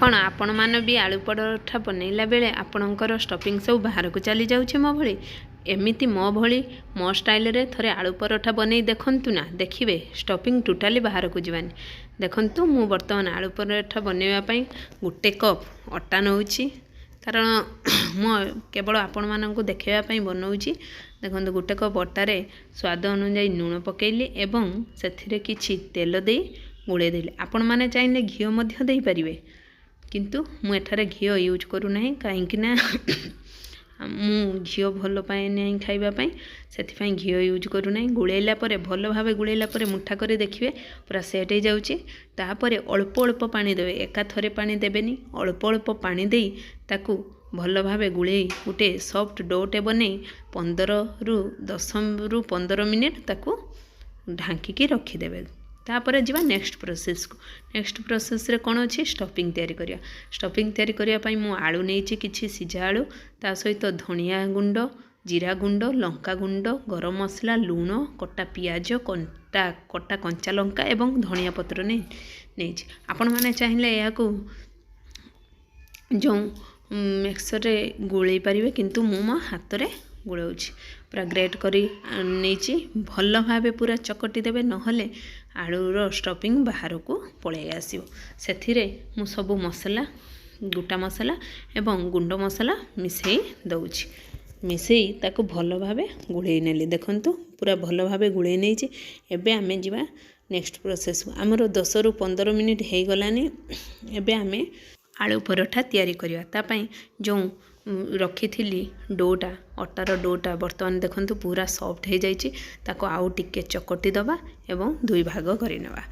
କ'ଣ ଆପଣମାନେ ବି ଆଳୁ ପରଠା ବନେଇଲା ବେଳେ ଆପଣଙ୍କର ଷ୍ଟଫିଂ ସବୁ ବାହାରକୁ ଚାଲି ଯାଉଛି ମୋ ଭଳି? ଏମିତି ମୋ ଭଳି ମୋ ଷ୍ଟାଇଲରେ ଥରେ ଆଳୁ ପରଠା ବନେଇ ଦେଖନ୍ତୁ ନା, ଦେଖିବେ ଷ୍ଟଫିଂ ଟୋଟାଲି ବାହାରକୁ ଯିବାନି। ଦେଖନ୍ତୁ, ମୁଁ ବର୍ତ୍ତମାନ ଆଳୁ ପରଠା ବନେଇବା ପାଇଁ ଗୋଟେ କପ୍ ଅଟା ନେଉଛି, କାରଣ ମୁଁ କେବଳ ଆପଣମାନଙ୍କୁ ଦେଖାଇବା ପାଇଁ ବନାଉଛି। ଦେଖନ୍ତୁ, ଗୋଟେ କପ୍ ଅଟାରେ ସ୍ୱାଦ ଅନୁଯାୟୀ ଲୁଣ ପକାଇଲି ଏବଂ ସେଥିରେ କିଛି ତେଲ ଦେଇ ଗୋଳେଇ ଦେଲି। ଆପଣମାନେ ଚାହିଁଲେ ଘିଅ ମଧ୍ୟ ଦେଇପାରିବେ, କିନ୍ତୁ ମୁଁ ଏଠାରେ ଘିଅ ୟୁଜ୍ କରୁନାହିଁ, କାହିଁକିନା ମୁଁ ଘିଅ ଭଲ ପାଏ ନାହିଁ ଖାଇବା ପାଇଁ, ସେଥିପାଇଁ ଘିଅ ୟୁଜ୍ କରୁନାହିଁ। ଗୋଳେଇଲା ପରେ, ଭଲ ଭାବେ ଗୋଳେଇଲା ପରେ ମୁଠା କରି ଦେଖିବେ ପୁରା ସେଟ୍ ହେଇଯାଉଛି। ତାପରେ ଅଳ୍ପ ଅଳ୍ପ ପାଣି ଦେବେ, ଏକାଥରେ ପାଣି ଦେବେନି। ଅଳ୍ପ ଅଳ୍ପ ପାଣି ଦେଇ ତାକୁ ଭଲ ଭାବେ ଗୋଳେଇ ଗୋଟେ ସଫ୍ଟ ଡୋଟେ ବନେଇ 15ରୁ 10ରୁ 15 ମିନିଟ୍ ତାକୁ ଢାଙ୍କିକି ରଖିଦେବେ। ତାପରେ ଯିବା ନେକ୍ସଟ ପ୍ରୋସେସ୍କୁ। ନେକ୍ସଟ ପ୍ରୋସେସ୍ରେ କ'ଣ ଅଛି? ଷ୍ଟଫିଂ ତିଆରି କରିବା। ଷ୍ଟଫିଂ ତିଆରି କରିବା ପାଇଁ ମୁଁ ଆଳୁ ନେଇଛି, କିଛି ସିଝା ଆଳୁ, ତା ସହିତ ଧନିଆ ଗୁଣ୍ଡ, ଜିରା ଗୁଣ୍ଡ, ଲଙ୍କା ଗୁଣ୍ଡ, ଗରମ ମସଲା, ଲୁଣ, କଟା ପିଆଜ, କଟା କଞ୍ଚା ଲଙ୍କା ଏବଂ ଧନିଆ ପତ୍ର ନେଇଛି। ଆପଣମାନେ ଚାହିଁଲେ ଏହାକୁ ଯେଉଁ ମିକ୍ସରରେ ଗୋଳେଇ ପାରିବେ, କିନ୍ତୁ ମୁଁ ମୋ ହାତରେ ଗୋଳାଉଛି। ପୁରା ଗ୍ରେଟ୍ କରି ନେଇଛି। ଭଲ ଭାବେ ପୁରା ଚକଟି ଦେବେ, ନହେଲେ ଆଳୁର ଷ୍ଟଫିଂ ବାହାରକୁ ପଳାଇ ଆସିବ। ସେଥିରେ ମୁଁ ସବୁ ମସଲା, ଗୋଟା ମସଲା ଏବଂ ଗୁଣ୍ଡ ମସଲା ମିଶାଇ ଦେଉଛି। ମିଶାଇ ତାକୁ ଭଲ ଭାବେ ଗୋଳେଇ ନେଲି। ଦେଖନ୍ତୁ, ପୁରା ଭଲ ଭାବେ ଗୋଳେଇ ନେଇଛି। ଏବେ ଆମେ ଯିବା ନେକ୍ସଟ ପ୍ରୋସେସ୍କୁ। ଆମର 10ରୁ 15 ମିନିଟ୍ ହେଇଗଲାଣି। ଏବେ ଆମେ ଆଳୁ ପରଠା ତିଆରି କରିବା। ତା ପାଇଁ ଯେଉଁ ରଖିଥିଲି ଡୋଟା, ଅଟାର ଡୋଟା, ବର୍ତ୍ତମାନ ଦେଖନ୍ତୁ ପୁରା ସଫ୍ଟ ହେଇଯାଇଛି। ତାକୁ ଆଉ ଟିକେ ଚକଟି ଦେବା ଏବଂ ଦୁଇ ଭାଗ କରିନେବା।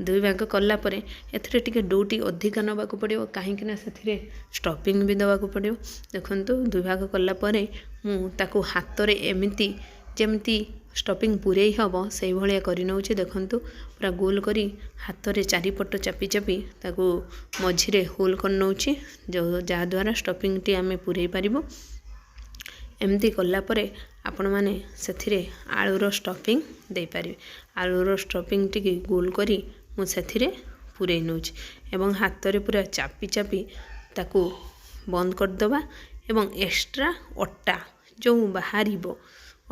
ଦୁଇ ଭାଗ କଲା ପରେ ଏଥିରେ ଟିକେ ଡୋଟି ଅଧିକା ନେବାକୁ ପଡ଼ିବ, କାହିଁକିନା ସେଥିରେ ଷ୍ଟଫିଂ ବି ଦେବାକୁ ପଡ଼ିବ। ଦେଖନ୍ତୁ, ଦୁଇ ଭାଗ କଲା ପରେ ମୁଁ ତାକୁ ହାତରେ ଏମିତି ଯେମିତି ଷ୍ଟଫିଂ ପୂରେଇ ହେବ ସେଇଭଳିଆ କରିନେଉଛି। ଦେଖନ୍ତୁ, ପୁରା ଗୋଲ କରି ହାତରେ ଚାରିପଟ ଚାପି ଚାପି ତାକୁ ମଝିରେ ହୋଲ୍ କରିନେଉଛି, ଯେଉଁ ଯାହାଦ୍ୱାରା ଷ୍ଟଫିଂଟି ଆମେ ପୂରେଇ ପାରିବୁ। ଏମିତି କଲା ପରେ ଆପଣମାନେ ସେଥିରେ ଆଳୁର ଷ୍ଟଫିଂ ଦେଇପାରିବେ। ଆଳୁର ଷ୍ଟଫିଂ ଟିକେ ଗୋଲ କରି ମୁଁ ସେଥିରେ ପୂରେଇ ନେଉଛି ଏବଂ ହାତରେ ପୁରା ଚାପି ଚାପି ତାକୁ ବନ୍ଦ କରିଦେବା ଏବଂ ଏକ୍ସଟ୍ରା ଅଟା ଯେଉଁ ବାହାରିବ,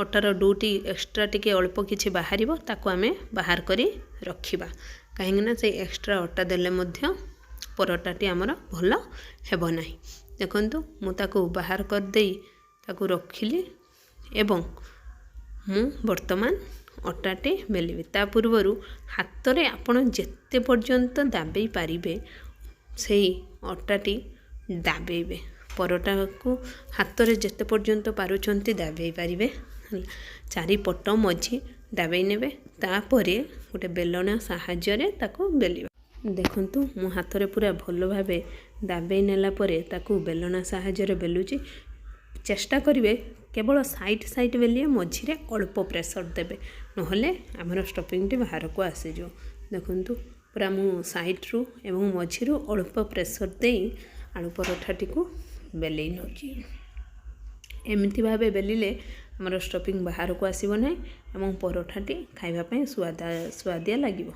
ଅଟାର ଡୋଟି ଏକ୍ସଟ୍ରା ଟିକେ ଅଳ୍ପ କିଛି ବାହାରିବ, ତାକୁ ଆମେ ବାହାର କରି ରଖିବା, କାହିଁକିନା ସେଇ ଏକ୍ସଟ୍ରା ଅଟା ଦେଲେ ମଧ୍ୟ ପରଟାଟି ଆମର ଭଲ ହେବ ନାହିଁ। ଦେଖନ୍ତୁ, ମୁଁ ତାକୁ ବାହାର କରିଦେଇ ତାକୁ ରଖିଲି ଏବଂ ମୁଁ ବର୍ତ୍ତମାନ ଅଟାଟି ବେଲିବି। ତା ପୂର୍ବରୁ ହାତରେ ଆପଣ ଯେତେ ପର୍ଯ୍ୟନ୍ତ ଦାବେଇ ପାରିବେ ସେଇ ଅଟାଟି ଦାବେଇବେ। ପରଟାକୁ ହାତରେ ଯେତେ ପର୍ଯ୍ୟନ୍ତ ପାରୁଛନ୍ତି ଦାବେଇ ପାରିବେ, ଚାରିପଟ ମଝି ଦାବେଇ ନେବେ। ତାପରେ ଗୋଟେ ବେଲଣା ସାହାଯ୍ୟରେ ତାକୁ ବେଲିବା। ଦେଖନ୍ତୁ, ମୁଁ ହାତରେ ପୁରା ଭଲ ଭାବେ ଦାବେଇ ନେଲା ପରେ ତାକୁ ବେଲଣା ସାହାଯ୍ୟରେ ବେଲୁଛି। ଚେଷ୍ଟା କରିବେ କେବଳ ସାଇଡ଼୍ ସାଇଡ଼୍ ବେଲିବେ, ମଝିରେ ଅଳ୍ପ ପ୍ରେସର୍ ଦେବେ, ନହେଲେ ଆମର ଷ୍ଟଫିଂଟି ବାହାରକୁ ଆସିଯିବ। ଦେଖନ୍ତୁ, ପୁରା ମୁଁ ସାଇଡ଼୍ରୁ ଏବଂ ମଝିରୁ ଅଳ୍ପ ପ୍ରେସର୍ ଦେଇ ଆଳୁ ପରଠାଟିକୁ ବେଲେଇ ନେଉଛି। ଏମିତି ଭାବେ ବେଲିଲେ ଆମର ଷ୍ଟଫିଂ ବାହାରକୁ ଆସିବ ନାହିଁ ଏବଂ ପରଠାଟି ଖାଇବା ପାଇଁ ସୁଆଦିଆ ଲାଗିବ।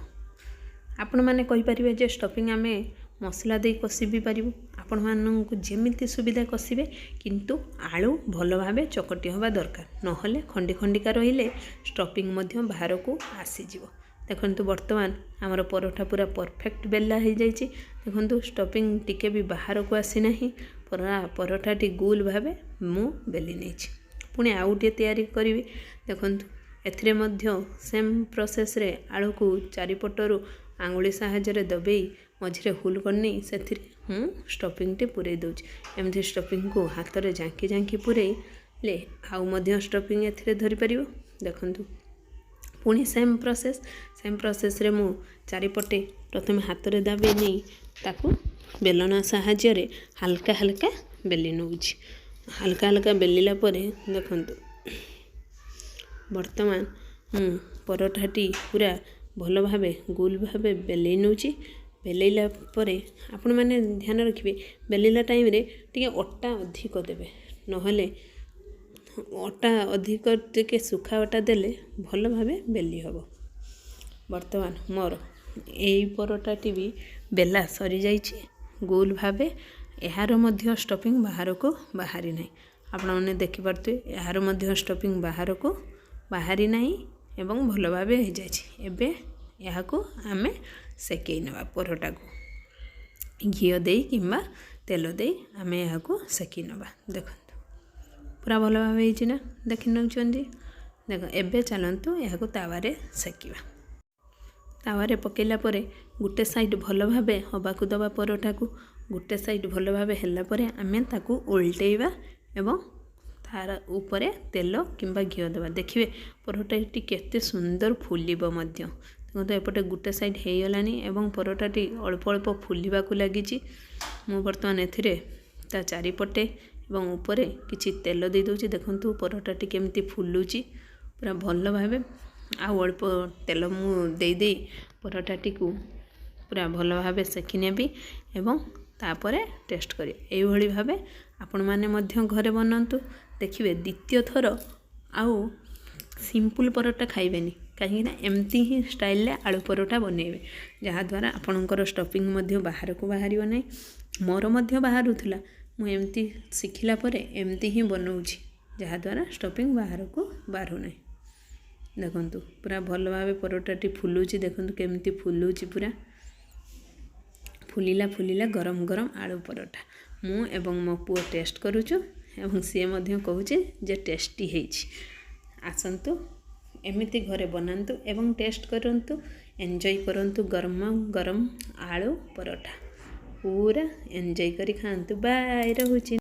ଆପଣମାନେ କହିପାରିବେ ଯେ ଷ୍ଟଫିଂ ଆମେ ମସଲା ଦେଇ କଷି ବି ପାରିବୁ। ଆପଣମାନଙ୍କୁ ଯେମିତି ସୁବିଧା କଷିବେ, କିନ୍ତୁ ଆଳୁ ଭଲ ଭାବେ ଚକଟି ହେବା ଦରକାର, ନହେଲେ ଖଣ୍ଡି ଖଣ୍ଡିକା ରହିଲେ ଷ୍ଟଫିଂ ମଧ୍ୟ ବାହାରକୁ ଆସିଯିବ। ଦେଖନ୍ତୁ, ବର୍ତ୍ତମାନ ଆମର ପରଠା ପୁରା ପରଫେକ୍ଟ ବେଲା ହେଇଯାଇଛି। ଦେଖନ୍ତୁ, ଷ୍ଟଫିଂ ଟିକେ ବି ବାହାରକୁ ଆସିନାହିଁ। ପୁରା ପରଠାଟି ଗୋଲ ଭାବେ ମୁଁ ବେଲି ନେଇଛି। ପୁଣି ଆଉ ଗୋଟିଏ ତିଆରି କରିବି। ଦେଖନ୍ତୁ, ଏଥିରେ ମଧ୍ୟ ସେମ୍ ପ୍ରୋସେସ୍ରେ ଆଳୁକୁ ଚାରିପଟରୁ ଆଙ୍ଗୁଳି ସାହାଯ୍ୟରେ ଦବେଇ ମଝିରେ ହୋଲ୍ କରିନେଇ ସେଥିରେ ମୁଁ ଷ୍ଟଫିଂଟି ପୂରେଇ ଦେଉଛି। ଏମିତି ଷ୍ଟଫିଂକୁ ହାତରେ ଝାଙ୍କି ଝାଙ୍କି ପୂରେଇଲେ ଆଉ ମଧ୍ୟ ଷ୍ଟଫିଂ ଏଥିରେ ଧରିପାରିବ। ଦେଖନ୍ତୁ, ପୁଣି ସେମ୍ ପ୍ରୋସେସ୍। ସେମ୍ ପ୍ରୋସେସ୍ରେ ମୁଁ ଚାରିପଟେ ପ୍ରଥମେ ହାତରେ ଦାବେଇ ନେଇ ତାକୁ ବେଲଣା ସାହାଯ୍ୟରେ ହାଲକା ହାଲକା ବେଲି ନେଉଛି। ହାଲକା ହାଲକା ବେଲିଲା ପରେ ଦେଖନ୍ତୁ, ବର୍ତ୍ତମାନ ମୁଁ ପରଠାଟି ପୁରା ଭଲ ଭାବେ ଗୋଲ ଭାବେ ବେଲେଇ ନେଉଛି। ବେଲେଇଲା ପରେ ଆପଣମାନେ ଧ୍ୟାନ ରଖିବେ, ବେଲିଲା ଟାଇମ୍ରେ ଟିକେ ଅଟା ଅଧିକ ଦେବେ, ନହେଲେ ଅଟା ଅଧିକ ଟିକେ ଶୁଖା ଅଟା ଦେଲେ ଭଲ ଭାବେ ବେଲି ହେବ। ବର୍ତ୍ତମାନ ମୋର ଏଇ ପରଟାଟି ବି ବେଲା ସରିଯାଇଛି। ଗୋଲ ଭାବେ। ଏହାର ମଧ୍ୟ ଷ୍ଟଫିଂ ବାହାରକୁ ବାହାରି ନାହିଁ। ଆପଣମାନେ ଦେଖିପାରୁଥିବେ, ଏହାର ମଧ୍ୟ ଷ୍ଟଫିଂ ବାହାରକୁ ବାହାରି ନାହିଁ ଏବଂ ଭଲ ଭାବେ ହେଇଯାଇଛି। ଏବେ ଏହାକୁ ଆମେ ସେକେଇ ନେବା। ପରଟାକୁ ଘିଅ ଦେଇ କିମ୍ବା ତେଲ ଦେଇ ଆମେ ଏହାକୁ ସେକି ନେବା। ଦେଖନ୍ତୁ, ପୁରା ଭଲ ଭାବେ ହେଇଛି ନା? ଦେଖି ନେଉଛନ୍ତି। ଦେଖ, ଏବେ ଚାଲନ୍ତୁ ଏହାକୁ ତାୱାରେ ସେକିବା। ତାୱାରେ ପକାଇଲା ପରେ ଗୋଟେ ସାଇଡ଼୍ ଭଲ ଭାବେ ହେବାକୁ ଦେବା ପରଟାକୁ। ଗୋଟେ ସାଇଡ଼୍ ଭଲ ଭାବେ ହେଲା ପରେ ଆମେ ତାକୁ ଓଲଟେଇବା ଏବଂ ତାର ଉପରେ ତେଲ କିମ୍ବା ଘିଅ ଦେବା। ଦେଖିବେ, ପରଟାଟି କେତେ ସୁନ୍ଦର ଫୁଲିବ ମଧ୍ୟ। ଦେଖନ୍ତୁ, ଏପଟେ ଗୋଟେ ସାଇଡ଼୍ ହେଇଗଲାଣି ଏବଂ ପରଟାଟି ଅଳ୍ପ ଅଳ୍ପ ଫୁଲିବାକୁ ଲାଗିଛି। ମୁଁ ବର୍ତ୍ତମାନ ଏଥିରେ ତା ଚାରିପଟେ ଏବଂ ଉପରେ କିଛି ତେଲ ଦେଇଦେଉଛି। ଦେଖନ୍ତୁ, ପରଟାଟି କେମିତି ଫୁଲୁଛି ପୁରା ଭଲ ଭାବେ। ଆଉ ଅଳ୍ପ ତେଲ ମୁଁ ଦେଇଦେଇ ପରଟାଟିକୁ ପୁରା ଭଲ ଭାବେ ସେକି ନେବି ଏବଂ ତାପରେ ଟେଷ୍ଟ କରିବି। ଏଇଭଳି ଭାବେ ଆପଣମାନେ ମଧ୍ୟ ଘରେ ବନାନ୍ତୁ। ଦେଖିବେ, ଦ୍ୱିତୀୟ ଥର ଆଉ ସିମ୍ପଲ୍ ପରଟା ଖାଇବେନି, କାହିଁକିନା ଏମିତି ହିଁ ଷ୍ଟାଇଲରେ ଆଳୁ ପରଟା ବନେଇବେ, ଯାହାଦ୍ୱାରା ଆପଣଙ୍କର ଷ୍ଟଫିଂ ମଧ୍ୟ ବାହାରକୁ ବାହାରିବ ନାହିଁ। ମୋର ମଧ୍ୟ ବାହାରୁଥିଲା। ମୁଁ ଏମିତି ଶିଖିଲା ପରେ ଏମିତି ହିଁ ବନଉଛି, ଯାହାଦ୍ୱାରା ଷ୍ଟଫିଂ ବାହାରକୁ ବାହାରୁନାହିଁ। ଦେଖନ୍ତୁ, ପୁରା ଭଲ ଭାବେ ପରଟାଟି ଫୁଲୁଛି। ଦେଖନ୍ତୁ କେମିତି ଫୁଲୁଛି, ପୁରା ଫୁଲିଲା ଫୁଲିଲା ଗରମ ଗରମ ଆଳୁ ପରଟା। ମୁଁ ଏବଂ ମୋ ପୁଅ ଟେଷ୍ଟ କରୁଛୁ ଏବଂ ସିଏ ମଧ୍ୟ କହୁଛି ଯେ ଟେଷ୍ଟି ହେଇଛି। ଆସନ୍ତୁ, ଏମିତି ଘରେ ବନାନ୍ତୁ ଏବଂ ଟେଷ୍ଟ କରନ୍ତୁ, ଏନ୍ଜୟ କରନ୍ତୁ। ଗରମ ଗରମ ଆଳୁ ପରଠା ପୁରା ଏନ୍ଜୟ କରି ଖାଆନ୍ତୁ। ବାଏ, ରହୁଛି।